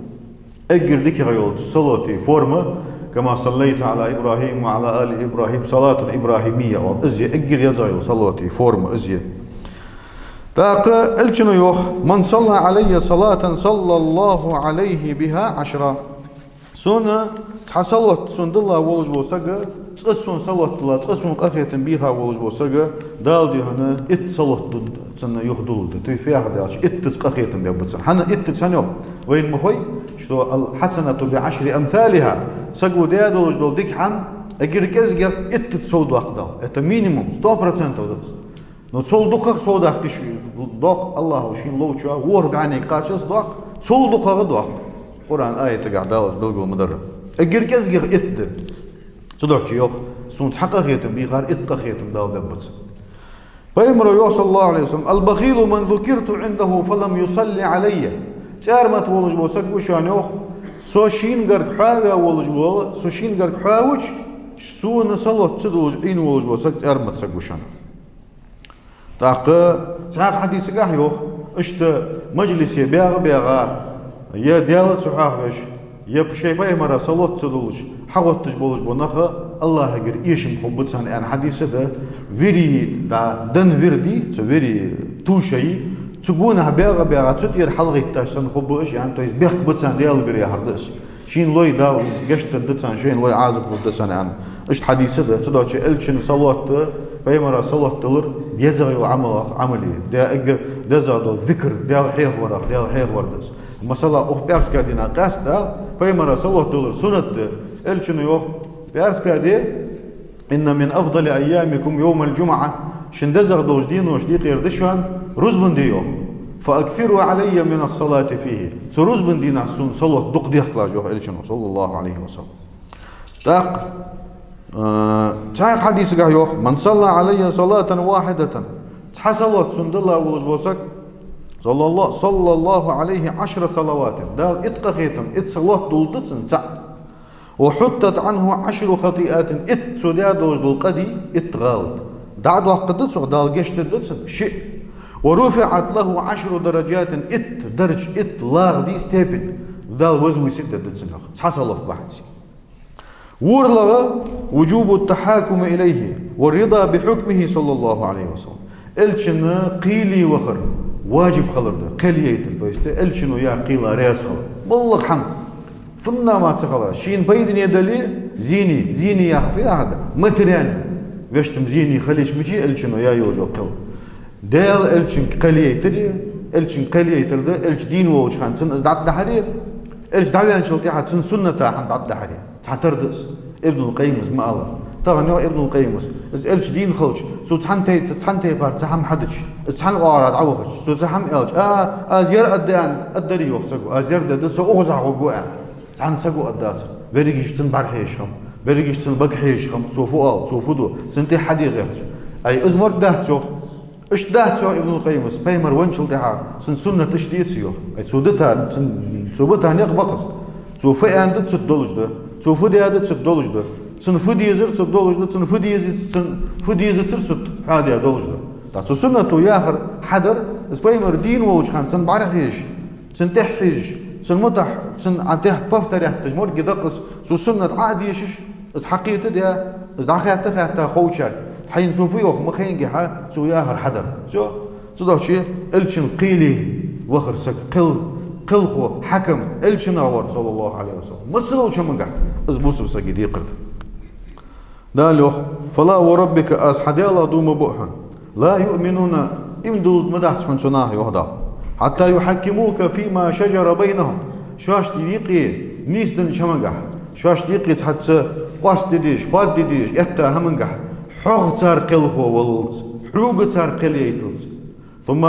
Эггара дикагӀа йола салоти форма: «كما صليت على إبراهيم وعلى آل إبراهيم صلاة إبراهيمية» оал. Из я эггара езагӀа йола салоти форма, из я. ТӀаккха элчано йоах: «من صلى علي صلاة صلى الله عليه بها عشرا». Сона цхьа салот, сона дилла волаш вола саг, цкъа сона салот дилла, цкъа сона къахетам бийха волаш вола саг, Дала духьа итт салот ду-, цунна юха дуллалда. Туй фу яхар да аьлча, иттаца къахетам бергба цунна. ХӀана иттаца, хӀана йоах? Вайна ма хой, что «الحسنة بعشر أمثالها». Саго даь долаш дола дика хӀама эггара кӀезигагӀа иттаца сов доаккх Дала. Это минимум, сто процентов да из. Но цул дукхагӀа сов доаккх йиш йоах АллахӀа шийна ловчоа, ворхӀ бӀаьнга кхаччалца доаккх, цул дукхагӀа доаккх. Къуръан аятагахь Дала из белгал ма дарра. Эггара кӀезигагӀа итт да. Цудухьа йоах: «Сона цхьа къахетам бийхар, итт къахетам Дала бергба цунна». Пайхамара йоах, صلى الله عليه وسلم: «البخيل من ذكرت عنده فلم يصل علي». ЦӀармата волаш вола саг ва шоана, йоах, со шийна гарга хьоаваь волаш вола, со шийна гарга хьоавича, сона салот ца дуллаш Ӏийна волаш вола саг цӀармата саг ва шоана. ТӀаккха цхьаькха хьадисагахь йоах, иштта мажлисе баьгӀа-баьгӀа, е Даьла ца хьоахавеш, е шоай пайхамара салот ца дуллаш хьагӀотташ болаш бола нах АллахӀагара эшам хургба царна, аьнна хьадис да. Вири да, дан вир дий, цу вири тушай, цу гонахьа баьгӀа-баьгӀа, цу тӀера хьалгӀатташ санна хургба уж, аьнна, то есть бехк ба царна Даьлагара яхар да из. Шийна лой Дала гешт дергда царна, шоайла лой Ӏазап лургда царна, аьнна. Иштта хьадис да. Цудухьа элчан салот, пайхамара салот дилар езагӀа йола Ӏамалех Ӏамал я. Даь эггара дезагӀа дола зикр, Даьла хьехаварах, Даьла хьехавар да из. Масала, укх пӀаьраска дийнахьа къаьстта пайхамара салот дилар суннат да. Элчано йоах: «ПӀаьраска ди, إن من أفضل أيامكم يوم الجمعة, шун дезагӀа долча деношта юкъера да шоана рузбан ди, йоах. فأكثروا علي من الصلاة فيه. Цу рузбан дийнахьа сона салот дукха дехкалаш», йоах элчано, صلى الله عليه وسلم. ТӀаккха, э, цхьаькха хьадисагахь йоах: «من صلى علي صلاة واحدة». Цхьа салот сона дилла волаш вола саг, صلى الله، صلى الله عليه عشر صلوات. Дала итт къахетам, итт салот дуллалда цунна цаӀ. «وحطت عنه عشر خطيئات», итт цо даь долаш дола къа дий, итт гӀалат дӀадоаккхаргда цох, Дала гешт дергда цунна, шиъ. «ورفعت له عشر درجات», итт дарж, итт лагӀа дий, степень, Дала возвысить дергда цунна, йоах, цхьа салот бахьанца. ВорхӀлагӀа: «وجوب التحاكم إليه والرضا بحكمه صلى الله عليه وسلم». Элчанна кхеле вахар важиб хилар да, кхел яйтар, то есть элчано яь кхела раьза хилар. МоллагӀа хӀама. ФуннагӀа ма ца хилар. Шийна пайдане дале, зийне, зийне яхар фу яхар да? Материально. Вешта-м зийне хила йиш мичай элчано яь йолаш йола кхел. Даьла элчанга кхел яйтар, элчанга кхел яйтар да, элча дийна волча хана цунна из дӀатӀадахьаре, элча дӀаваьнначул тӀехьагӀа цун сунната хӀама дӀатӀадахьаре. Цхьатарра да из. Ибнул Къаййима из ма аллара. Тахан йоах Ибнул Къаййима: из элча дийна хилча, цо цхьан тайп-, цхьан тайпара цхьа хӀама хьадича, из цхьан оагӀора дӀавахача, цо цхьа хӀама аьлча, а, аз ер аргда аьнна, аргдарий, йоах, саго, аз ер дергда, со укхаза гӀоргва аьнна. Цхьан саго аргдацар. Берригаш цунна бӀарахьежаш хиннаб, берригаш цунна багахьежаш хиннаб, цо фу оал, цо фу ду, цунна тӀехьа хьаде гӀерташ. Ай, из морг дац, йоах. Иштта дац, йоах Ибнул Къаййима, пайхамар венначул тӀехьагӀа цун суннат иштта деций, йоах. Ай, цо дита, цун, цо бита никъ ба-кх из. Цо фу аьннад, цу тӀа долаш да. Цо фу даьд, цу тӀа долаш да. Цунна фу дезар, цу тӀа долаш да. Цунна фу дезац-, цунна фу дезацар, цу тӀа хьаде долаш да. ТӀаккха цу суннато яхар хьадар, из пайхамар дийна волча хана цунна бӀарахьежаш, цунна тӀехьа хьежаш, цунна мутӀахь, цунна а тӀехьа повторять деш морг да-кх из, цо суннат Ӏа а дешаш, из хьакхета а даь, из дӀахаьтта а хаьтта ховчарга, хьайна цо фу йоах ма хайнагӀа хьа, цо яхар хьадар. Всё. Цудухьа элчанна кхеле вахар саг, кхел-, кхелхо, хьакам, элчанах вар, صلى الله عليه وسلم. Массадолча хӀамангахь из бусалба сага декхар да. Дала йоах: «فلا وربك», аз хьа Даьлах дув ма буъ хьона. «لا يؤمنون», иман дулларг ма дац хьона цу наха, йоах Дала. «حتى يحكموك فيما شجر بينهم». Шоашта юкъе нийсденнача хӀамангахь, шоашта юкъе цхьацца къоастаде дезаш, хоададе дезаш этта хӀамангахь, хьох цар кхелхо валлалца, хьога цар кхел яйталца. «ثم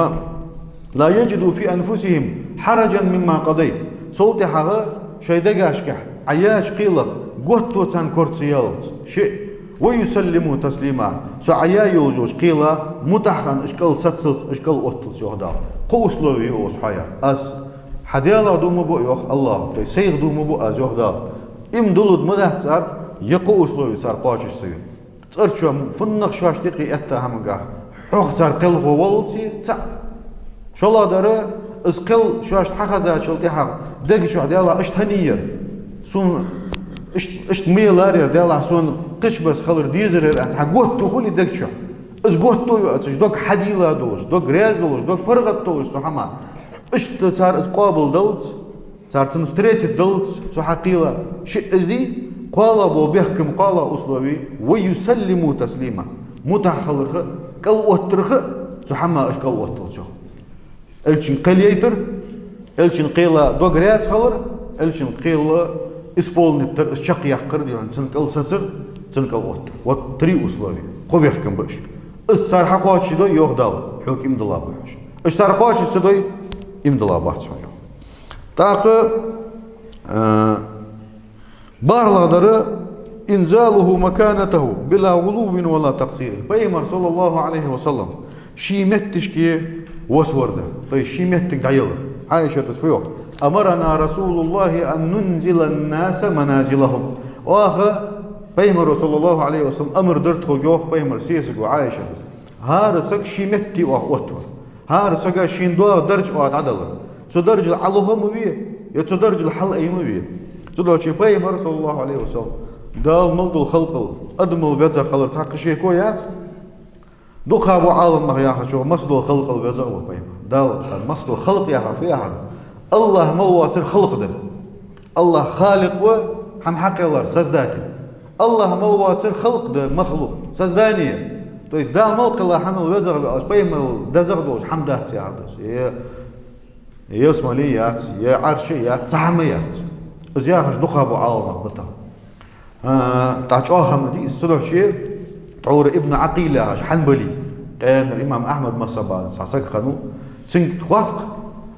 لا يجدوا في أنفسهم حرجا مما قضيت». Цул тӀехьагӀа шоай дегашкахь Ӏа яьча кхелах готто царна кора ца яллалца. Шиъ. «ويسلموا تسليما». Цу Ӏа яь йолаш йолча кхела муьтӀахь хинна уж кӀал сацалца, уж кӀал отталца, йоах Дала. Кхо условие я укхаза хьоаяь. Аз хьа Даьлах дув ма буъ, йоах АллахӀа, то есть сайх дув ма буъ аз, йоах Дала. Иман дулларг ма дац цар, е кхо условие цар кхоачаш ца ве. ЦӀерчо фуннагӀа шоашта юкъе этта хӀамангахь, хьох цар кхелхо валлалца цаӀ. ШоллагӀдар, из кхел шоашта хьахезачул тӀехьагӀа дега чу: «Даьлахь, иштта хӀана яр? Сона иштта, иштта ма елар ер, Даьлахь, сона кхыча беса хилар дезар ер», аьнна, цхьа готто хулий дега чу? Из готто йоацаш, дог хьадийла долаш, дог раьза долаш, дог паргӀата долаш цу хӀаман. Иштта цар из къоабалдаллалца, цар цунна встретить даллалца цу хьакхела. Шиъ из дий, кхоалагӀа бола бехкам, кхоалагӀа условие: «ويسلموا تسليما». МуьтӀахь хиларах а, кӀал оттарах а, цу хӀаман уж кӀал отталца, йоах. Элчан кхел яйтар, Элчан кхела дог раьза хилар, Элчан кхел исполнить дар, из чакхъяккхар, дий хьона, цун кӀал сацар, цун кӀал оттар. Вот три условия. Кхо бехкам ба уж. Из цар хьакхоачашдой, йоах Дала, хьога иман дилла ба хьона. Уж цар кхоачаш ца дой, иман дилла бац хьона, йоах. ТӀаккха, э, бархӀлагӀдар: «إنزاله مكانته بلا غلو ولا تقصير». Пайхамар, саллаллахӀу Ӏалайхи ва саллам, ший метташка висавар да, то есть ший меттиг дӀаялар. Ӏайшатас фу йоах: «أمرنا رسول الله أن ننزل الناس منازلهم». Оаха Пайхамаро, саллаллахӀу Ӏалайхи ва саллам, амар дир тхога, йоах Пайхамара сесаго Ӏайшатас, хӀара саг ший метте оаха оттавар. ХӀара сага шийна доагӀа дарж оаха дӀадалар. Цу даржал Ӏолуха ма ве, е цу даржал хьалъайе ма ве. Цудухьа Пайхамар, саллаллахӀу Ӏалайхи ва саллам, Дала мел дола халкъал адамал везагӀа хилар цхьаккха шеко яц. Дукха ба Ӏаламнаха яхачох, масса дола халкъал везагӀа ва Пайхамар. Дала, масса дола халкъ яхар фу яхар да? АллахӀ мел воацар халкъ да. АллахӀ Халикъ ва, хӀама хьакхеллар, Создатель. АллахӀ мел воацар халкъ да, махлукъ, создание. То есть Дала мел кхелла хӀамал везагӀа ва аьлча, Пайхамарал дезагӀа долаш хӀама дац яхар да из. Е ялсмале яц, е Ӏарш яц, цхьа хӀама яц. Из яхаш дукха ба Ӏаламнах, бата. А, тӀаккха чӀоагӀа хӀама да из. Цудухьа тхьовра Ибн Ӏакъил яхаш хьанбали, къаьнара имам Ахьмада мазхӀаба цхьа саг хиннав, цунга хоатт-кх,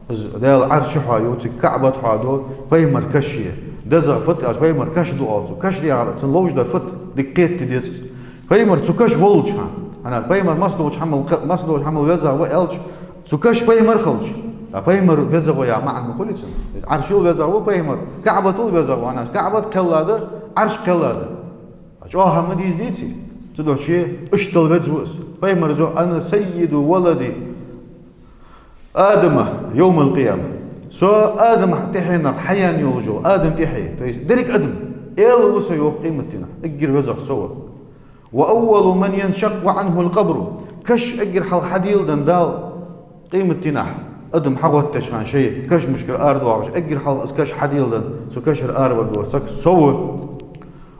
из Даьла Ӏарш хьоаю, цига КаӀбат хьоаду, Пайхамара каш я. ДезагӀа фуд аьлча, Пайхамара каш да оал цо. Каш да яхар, цунна ловш дар фуд, дика кхетаде деза из. Пайхамар цу каша волча хана, хӀана, Пайхамар масса долча хӀамал, масса долча хӀамал везагӀа ва аьлча, цу каша Пайхамар хилча, а Пайхамар везагӀа ва яха маӀан ма хулий цун. Ӏаршал везагӀа ва Пайхамар, КаӀбатал везагӀа ва, хӀана аьлча КаӀбат кхелла да, Ӏарш кхелла да. ЧӀоагӀа хӀама да из, деций? Цудухьа иштта веза ва из. Пайхамара йоах: «أنا سيد ولد آدم يوم القيامة». Со Адама тӀехьенах хьаяьнна йолаш йола, Адама тӀехье, то есть деррига адам, эла ва со, йоах, къематдийнахьа, эггара везагӀа со ва. «وأول من ينشق عنه القبر». Каш эггара хьалха хьаделладенна Дала къематдийнахьа, адам хьагӀоттача хана шоай кашамашкара арадоагӀаш, эггара хьалха из каш хьаделладенна, цу кашара араваргвар саг со ва.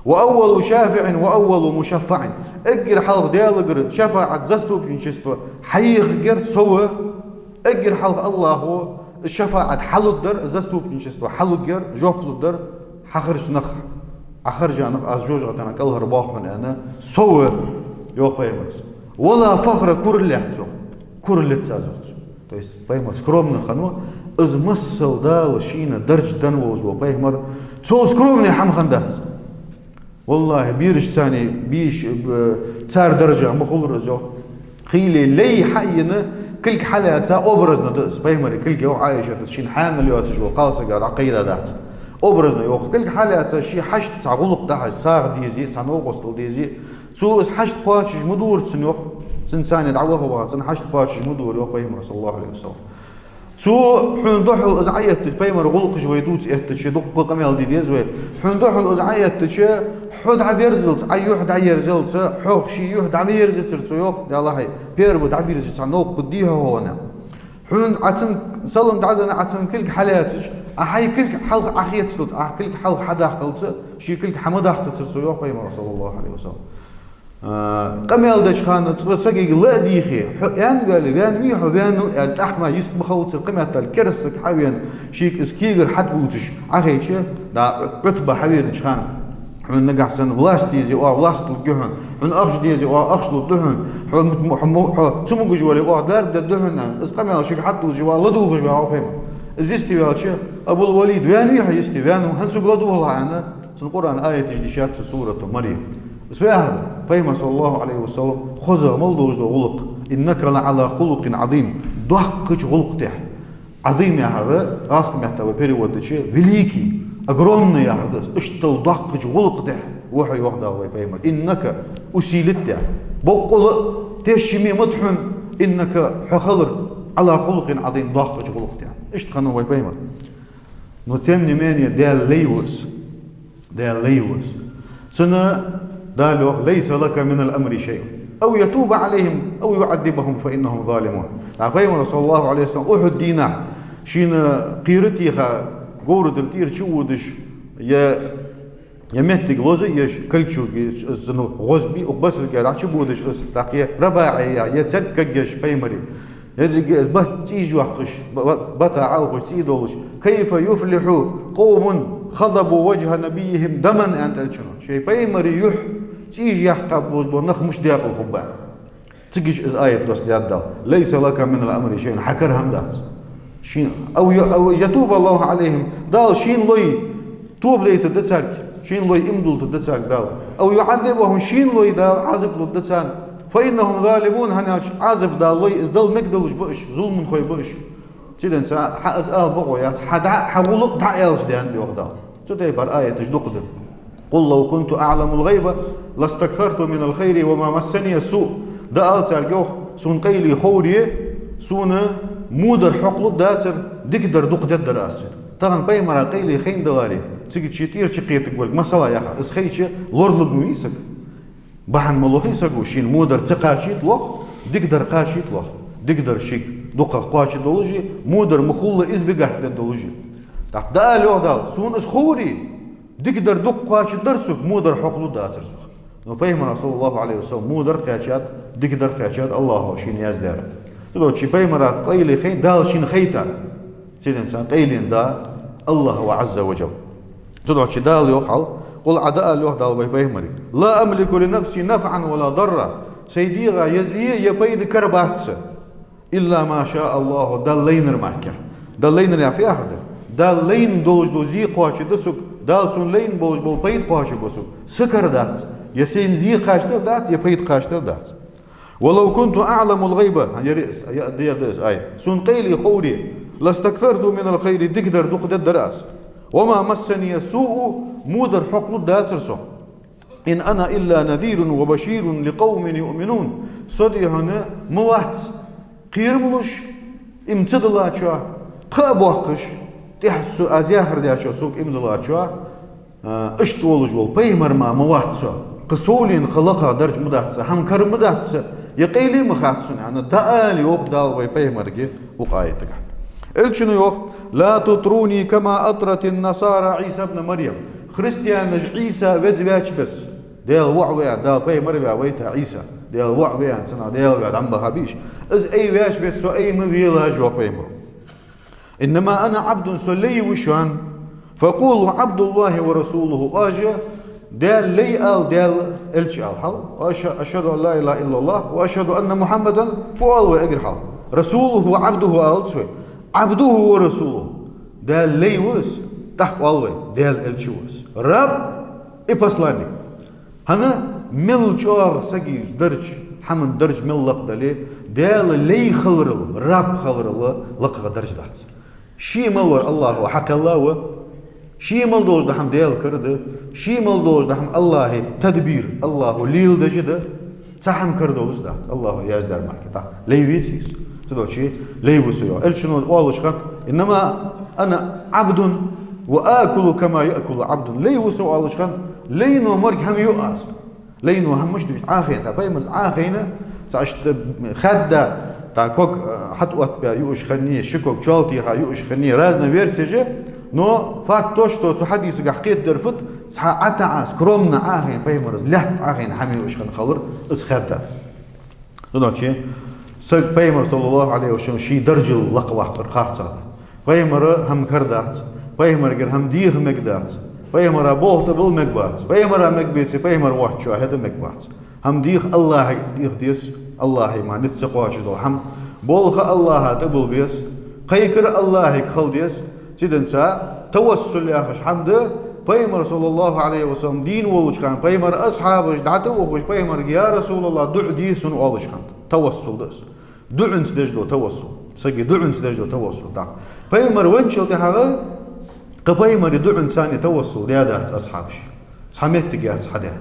«وأول شافع وأول مشفع». Эггара хьалха Даьлагара шафаӀат, заступничество хьаехаргьяр со ва. Эггара хьалха АллахӀо шафаӀат хьалургдар, заступничество хьалургьяр, жоп лургдар, хьахаржа нах, Ӏахаржа нах аз жожагӀатена кӀалхарбоаккх хьона, аьнна, со ва, йоах Пайхамара. «ولا فخر», курал яц, йоах. Курал яц аз, йоах цо. То есть Пайхамар скромный хиннав, из масал Дала шийна дарж денна волаш вола Пайхамар, цул скромный хӀама хиннадац. ВаллахӀи, берашца, беш-, б-, цар даржа ма хулар из, йоах. Хийла лай хьаена, кулг хьалаьца, образно да из. Пайхамара кулг, йоах Ӏайшатас, шийна хьаьнал йоацаш вола кхалсага дӀакхайдадац. Образно, йоах, кулг хьалаьца, ший хьашт цхьа гӀулакх дахьаш, сагӀа дезе, цхьа новкъостал дезе, цо из хьашт кхоачаш ма дора цунна, йоах. Цунца дӀаваха ваха, цун хьашт кхоачаш ма дора, йоах Пайхамара, саллаллахӀу Ӏалайхи ва саллам. Цо хьона духьал из Ӏоэттача, Пайхамара гӀулакхаш вай дувца эттача, дуккха къамаьл де деза вай. Хьона духьал из Ӏоэттача, хьо дӀаверзалца, Ӏа юхь дӀаерзалца, хьох ший юхь дӀа ма ерзацар цо, йоах, Даьлахьа, первый дӀавирзича цхьа новкъа дехьа хьона. Хьона Ӏа цун салам дӀаденна, Ӏа цун кулг хьалаьцача, Ӏа хьай кулг хьалха Ӏохецалца, Ӏа кулг хьалха хьадаккхалца, ший кулг хьа ма даккхацар цо, йоах Пайхамара, саллаллахӀу Ӏалайхи ва саллам. А, къамаьл деча хана цкъа сагага ла а дийхе, хьо аьнна ваьле, ваьнна вий хьо, ваьннав аьнна, тӀаккха мара йист ма хилацар, кхыметтел кераста саг хьавена, шийга из кегар хьатӀабувцаш Ӏохайча, дӀа Ӏутба хьавенача хана: «Хьона нагахьа санна власть дезе, оаха власть лургья хьона, хьона ахча дезе, оаха ахча лургда хьона, хьо, хьо, хьо, хьо цамогаш вале, оаха дарба дергда хьона», аьнна, из къамаьл шийга хьатӀадувцаш, ва ладувгӀаш ваьгӀав Пайхамар. Из йисте ваьлча: «Абул-Валид, ваьнна вий хьо?» «Йисте ваьннав». «ХӀанз сога ладувгӀалахь», аьнна, цунна Къуръана аяташ дийшад цо, сурату Марьям. Из фу яхар да? Пайхамар, саллаллахӀу Ӏалайхи ва саллам, хоза мел долаш дола гӀулакх. «إنك لعلى خلق عظيم». Доккхача гӀулакха тӀа. «عظيم» яхар, гӀазкхий меттала перевод дича, великий, огромный яхар да из. Иштта доккхача гӀулакха тӀа ва хьо, йоах Дала, вай Пайхамар. «إنك», усилить даь. Боккъала а, тешаме ма да хьона, «إنك», хьо хилар, «على خلق عظيم», доккхача гӀулакха тӀа. Иштта хиннав вай Пайхамар. Но тем не менее, Даьла лай ва из. Даьла лай ва из. Цунна Дала йоах: «ليس لك من الأمر شيء أو يتوب عليهم أو يعذبهم فإنهم ظالمون». ТӀаккха Пайхамар, саллаллахӀу Ӏалайхи ва саллам, Ухьуд дийнахьа шийна кхера а теха, говра тӀера чуводаш, е, е моттиг лоза а еш, кольчуга, из, ну, гӀозби, укх басалга дӀачубодаш из, тӀаккха е рубаӀий я, е цергаш Пайхамара. Еррига из бат цӀийш йоаккхаш, ба-, ба-, бата Ӏалхуш цӀий долаш: «كيف يفلح قوم غضبوا وجه نبيهم دما», аьннад Элчано. Шоай Пайхамара юхь цӀийш яьккха болаш бола нах мишта декъала хургба. Цига из аят доссадаьд Дала: «ليس لك من الأمر شيء», хьа кара хӀама дац. Шийна, «أو ي-، أو يتوب الله عليهم», Дала шийна лой тоба дайтаргда царга, шийна лой иман дуллийтаргда царга Дала. «أو يعذبهم», шийна лой Дала Ӏазап лургда царна. «فإنهم ظالمون», хӀана аьлча Ӏазап Дала лой, из дала мегаш долаш ба уж, зуламхой ба уж. Цудухьа хьа из ала бокъо яц, хьа дӀа, хьа гӀулакх дӀа аьлча даьнна, йоах Дала. Цу тайпара аяташ дукха да. «قل لو كنت أعلم الغيب لاستكثرت من الخير وما مسني السوء». ДӀаала царга, йоах, сона къайле ховре, сона во дар хьокхалургдацар, дикадар дукха дергдар аз. Тахан Пайхамара къайле хайна даларе, цига ший тӀера чукхетаргволга масала яха, из хайча лоралургвий саг? Бахьан ма лохий саго, шийна во дар ца кхачийта лох, дикадар кхачийта лох. Дикадар шийга дукхагӀа кхоачаргдолаш а, во дар ма хулла избегать дергдолаш а. ТӀаккха дӀаала, йоах Дала, сона из ховре, дикадар дукха кхоачаргдар сога, во дар хьокхалургдацар сох. Но Пайхамара, саллаллахӀу Ӏалайхи ва саллам, во дар кхаьчад, дикадар кхаьчад, АллахӀа шийна яздаьр. Цудухьа Пайхамара къайле хайна, Дала шийна хайтар. Цудухьа къайлен да АллахӀ ва, Ӏазза ва жалла. Цудухьа Дала йоах хьал: «قل», Ӏа дӀаала, йоах Дала вай Пайхамарга: «لا أملك لنفسي نفعا ولا ضرا». Сай дегӀа е зе, е пайда кара бац са. «إلا ما شاء الله», Дала лайнар мара. Дала лайнар яхар фу яхар да? Дала лайна долаш дола зе кхоачаргда сога, Дала сона лайна болаш бола пайда кхоачаргба сога. Са кара дац. Е сайна зе кхачийтар дац, е пайда кхачийтар дац. «ولو كنت أعلم الغيب», хӀана, ер из, я, ер да из аят. Сона къайле ховре, «لاستكثرت من الخير», дикадар дукха дергдар аз. «وما مسني السوء», во дар хьокхалургдацар сох. «إن أنا إلا نذير وبشير لقوم يؤمنون». Со, дий хьона, ма вац кхерам луш иман ца диллачоа кхаъ боаккхаш, тӀехьа со, аз яхар дечоа сога иман диллачоа, а, иштта волаш вола пайхамар мара ма вац со. Кхы совленна кхы лакхагӀа дарж ма дац са, хӀама кара ма дац са, е къайле ма хац сона, аьнна, дӀаала, йоах Дала вай Пайхамарга укх аятагахь. Элчано йоах: «لا تطروني كما أطرت النصارى عيسى ابن مريم». Христианаша Ӏийса веза ваьча бесса, Даьла воӀ ва аьнна, Дала пайхамар ваь вайта Ӏийса, Даьла воӀ ва аьнна, цунах Даьла ваь дӀа ма баха бийша. Из ай ваьча бесса со ай ма велаш, йоах Пайхамаро. «إنما أنا عبد», со лай ва шоана. «فقولوا عبد الله ورسوله». Оаш Даьла лай ала, Даьла элча ала хьал. «وأش-، أشهد أن لا إله إلا الله وأشهد أن محمدا», фу оал вай эггара хьалха? «رسوله», «عبده» алац вай. «عبده ورسوله». Даьла лай ва из, тӀаккха оал вай, Даьла элча ва из. «رب и посланник». ХӀана, мел чӀоагӀа сага дарж, хӀаман дарж мел лакхдале, Даьла лай хиларал, раб хиларал лакхагӀа дарж дац. Ше мел вар АллахӀа хьакхелла ва, ше мел долаш дола хӀама Даьла кара да, ше мел долаш дола хӀама АллахӀа тадбир, АллахӀа леладеш да, цхьа хӀама кара долаш дац, АллахӀа яздаьр мара. ТӀаккха лай веций из? Цудухьа лай ва со, йоах. Элчано оалаш хиннад: «إنما أنا عبد وآكل كما يأكل العبد». Лай ва со оалаш хиннад, лайно морг хӀама ю аз. Лайно хӀама мишта ю? Ӏохайна, тӀаккха пайхамарца Ӏохайна, цхьа иштта хаьдда, тӀаккха ког, а, хьатӀаоттабаь юаш хиннай, ши ког чоал теха юаш хиннай, разные версии я, но факт то, что цу хьадисагахь кхетадар фуд, цхьа ӀотаӀа, скромно Ӏохайна пайхамарца, лаьтта Ӏохайна хӀама юаш хинна хилар, из хаьдда. Цудухьа саг, пайхамар, саллаллахӀу Ӏалайхи ва саллам, ший даржал лакхваккхар харцахьа да. Пайхамара хӀама кара дац, пайхамарагара хӀама деха мегаш дац, пайхамара болх тӀабилла мегаш бац, пайхамара мегаш беце, пайхамар воацачоа хӀета мегаш бац. ХӀама деха АллахӀага деха деза, АллахӀа мара низ ца кхоачаш дола хӀама. Болх АллахӀа тӀабилла беза, кхайкар АллахӀага хила деза. Цудухьа тавассул яхаш хӀама да, Пайхамар, саллаллахӀу Ӏалайхи ва саллам, дийна волча хана, пайхамара асхьабаш дӀатӀаухаш, пайхамарга: «Я РасулаллахӀ, дуӀа де сона», оалаш хиннад. Тавассул да из. ДуӀанца деш дола тавассул. Сага дуӀанца деш дола тавассул. ТӀаккха пайхамар венначул тӀехьагӀа кхы пайхамара дуӀанца царна тавассул даь дац асхьабаша. Цхьа моттиг яц хьадаь.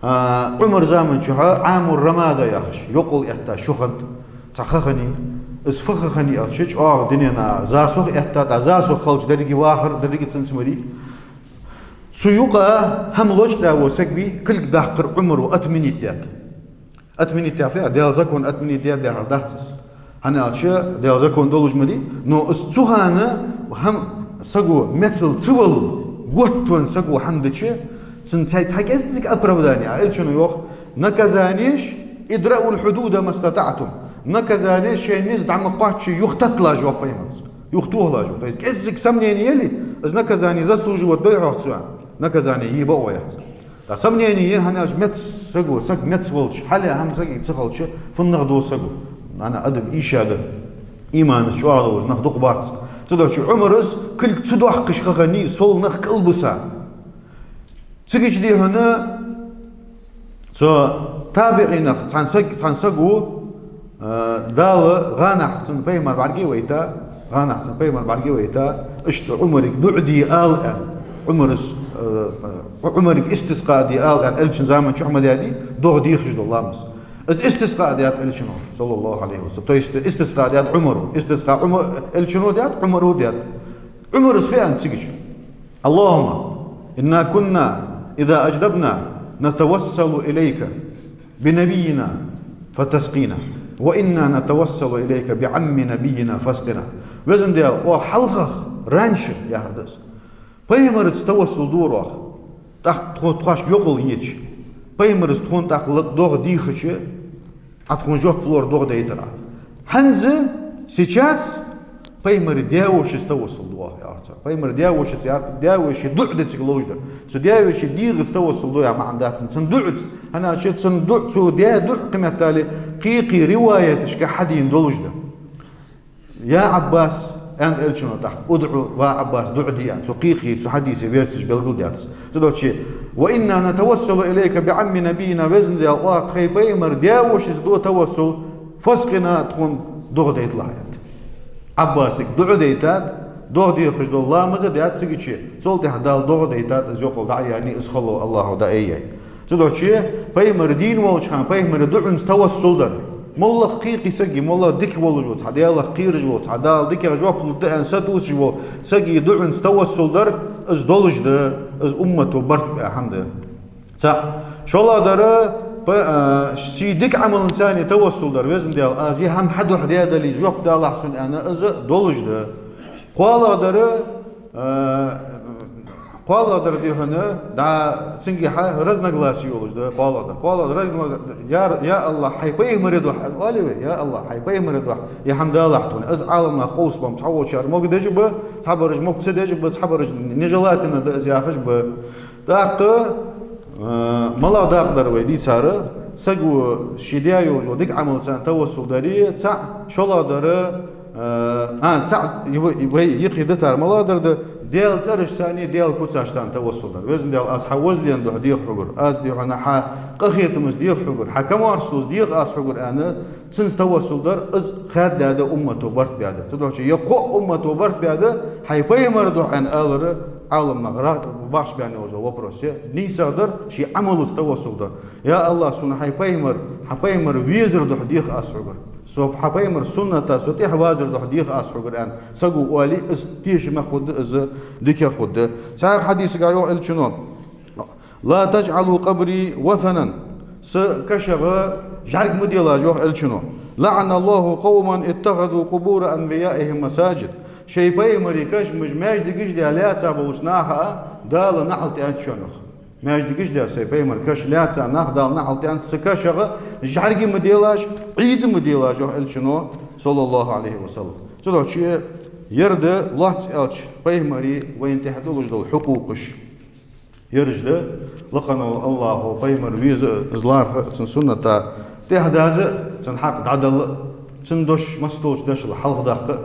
А, Ӏумара заман чухь Ӏамур-Рамада яхаш, йокъал этта шу хиннад, цхьа ха хиннай. Из фу ха хиннай аьлча, чӀоагӀа дунен а засух этта, тӀаккха засух хилча деррига вахар, деррига цунца ма дий. Цу юкъа хӀама лочкъаяь вола саг вий, кулг даккхар Ӏумара отменить даьд. Отменить даь фу яхар, Даьла закон отменить даьд яхар дац из. ХӀана аьлча, Даьла закон долаш ма дий, но из цу хана хӀама саго мецал ца вала, готта венна саго хӀама дича, цунна цхьа, цхьа кӀеззига оправдание, а Элчано йоах: «Наказанеш, идраул худуда мастатаътум». Наказане шоай низ дӀа ма кхоаччача юхататталаш, йоах пайхамара. Юхатохалаш, йоах. То есть кӀеззига сомнение яле, из наказание заслуживать дой хьох цо, наказание е бакъо яц. ТӀаккха сомнение я, хӀана аьлча меца саго, саг меца волча, хьалха хӀама сага ца хилча, фуннагӀа дов саго. ХӀана, адам ийша да, иманца чӀоагӀа долаш нах дукха бац. Цудухьа Ӏумара из кулг ца доаккхаш ха хиннай, сол нах кӀалбиса. Цигача дий хьона цу табиӀинех цхьан саг-, цхьан саго, э, Дала гӀанахьа цунна пайхамар бӀаргавайта, гӀанахьа цунна пайхамар бӀаргавайта, иштта Ӏумарга дуӀа де ала аьнна, Ӏумара, э, Ӏумарга истискъа де ала аьнна, Элчан заман чухь ма даьдий, догӀа дехаш дола ламаз. Из истискъа даьд Элчано, саллаллахӀу Ӏалайхи ва саллам. То есть истискъа даьд Ӏумара. Истискъа Ӏума-, Элчано даьд, Ӏумара даьд. Ӏумара из фу аьннад цигача: «اللهم إنا كنا إذا أجدبنا نتوسل إليك بنبينا فتسقينا، وإنا نتوسل إليك بعم نبينا فاسقنا». Везан Даьла, оаха хьалхагӀа, раньше, яхар да из, пайхамарца тавассул дора оаха, тӀаккха тхо-, тхоашка йокъал еча, пайхамарца тхона тӀаккха ла-, догӀа дийхача, Ӏа тхона жоп лора догӀа дайтар Ӏа. ХӀанз, сейчас, пайхамара даь-вошийца тавассул ду оаха, яхар цар. Пайхамара даь-вошийца яр, даь-воший дуӀа да цига ловш дар. Цу даь-воший дегӀаца тавассул ду яха маӀан дац цун, цун дуӀаца. ХӀана аьлча цун дуӀа, цо даь дуӀа кхыметтел кхы-кхы риваяташка хьадийна долаш да. «Я Ӏаббас», аьннад Элчано тӀаккха, «ادع», ва Ӏаббас, дуӀа де аьнна. Цу кхы-кхы, цу хьадиса версеш белгалдаьд из. Цудухьа: «وإنا نتوسل إليك بعم نبينا», везан Даьла, оаха тхоай пайхамара даь-вошийца ду тавассул, «فاسقنا», тхона догӀа дайталахь, аьннад. Ӏаббасага дуӀа дайтад, догӀа дехаш дола ламаз а даьд цигача, цул тӀехьагӀа Дала догӀа дайтад, из йокъал дӀа а яьннай, из хало АллахӀа дӀа а яьй. Цудухьа пайхамар дийна волча хана пайхамара дуӀанца тавассул дар, моллагӀа кхы-кхы сага, моллагӀа дика волаш вола, цхьа Даьлах кхераш вола, цхьа Дала дикагӀа жоп лургда аьнна сатувсаш вола сага дуӀанца тавассул дар, из долаш да, из уммато барт баь хӀама да. ЦаӀ. ШоллагӀдар, па-, а, ший дика Ӏамалаца тавассул дар, везан Даьла, аз ер хӀама хьа духьа даь дале, жоп далахь сона аьнна, из долаш да. КхоалагӀдар, а, кхоалагӀдар дий хьона, дӀа цунгахьа разногласие йолаш да, кхоалагӀдар. КхоалагӀдар разногласие, я, я АллахӀ, хьай пайхамара духьа, аьнна оале вай, я АллахӀ, хьай пайхамара духьа ер хӀама далахь тхона. Из Ӏаламнаха къовсам ба, цхьаболчар мог деш ба, цхьабараш мог ца деш ба, цхьабараш нежелательно да из яхаш ба. ТӀаккха, а, малагӀа дакъа дар вай дийцар, саго ший даь йолаш йола дика Ӏамалаца тавассул дари, цаӀ, шоллагӀдар, а, а, цаӀ, вай, вай юкъе дитар малагӀдар да, Даьла цӀерашца, Даьла куцашца тавассул дар. Везан Даьла, аз хьа возлен духьа дех хьогара, аз дий хьона хьа къахетамца дех хьогара, хьа комаьршалца дех аз хьогара аьнна, цунца тавассул дар, из хаьдда да, уммато барт баь да. Цудухьа ер кхоъ уммато барт баь да, хьай пайхамара духьа аьнна алар, Ӏаламнаха ра-, бахьаш баьнна йолаш йола вопрос я. НийсагӀдар ший Ӏамалаца тавассул дар. Я АллахӀ, сона хьай пайхамар, хьа пайхамар везар духьа дех аз хьогара. Со хьа пайхамара сунната со тӀехьавазар духьа дех аз хьогара аьнна саго оале, из тешам хургда, из дика хургда. ЦхьаькхӀа хьадисагахь йоах Элчано: «لا تجعلوا قبري وثنا». Са кашагӀа жӀарг ма делаш, йоах Элчано. «لعن الله قوما اتخذوا قبور أنبيائهم مساجد». Шоай пайхамарий кашамаш маьждигаш а даь лаьца болча наха Дала наӀалт аьннад шоана. Маьждигаш а даь, сай пайхамарий каш лаьца нах, Дала наӀалт аьннад, са кашагӀа жӀарг ма делаш, Ӏийд ма делаш, йоах Элчано, саллаллахӀу Ӏалайхи ва саллам. Цудухьа ер да, лоацца аьлча, пайхамарий вайна тӀехь долаш дола хьукъукъаш. Ераш да, лакхавола АллахӀо, пайхамар веза, из лархӀа, цун сунната тӀехьадаза, цун хьакъ дӀадала, цун дош массадолча дешал хьалхадаккха,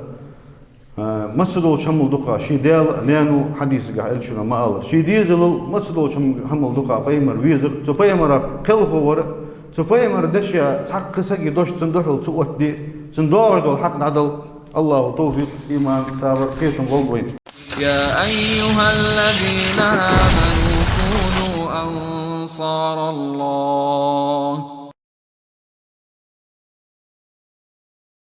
а, Массадолча хӀамал дукха ший даьла, наьна, хьадисагахь элчано ма аллара. Ший дезалал массадолча хӀам-, хӀамал дукха пайхамар везар, цу пайхамарах кхелхо вар, цу пайхамара дешаца цхьаккха сага дош цунна духьал ца оттаде, цунна доагӀаш дола хьакъ дӀадала. АллахӀа тавфикъ, иман, сабар, кхетам лолда вайна. يا أيها الذين آمنوا كونوا أنصار الله.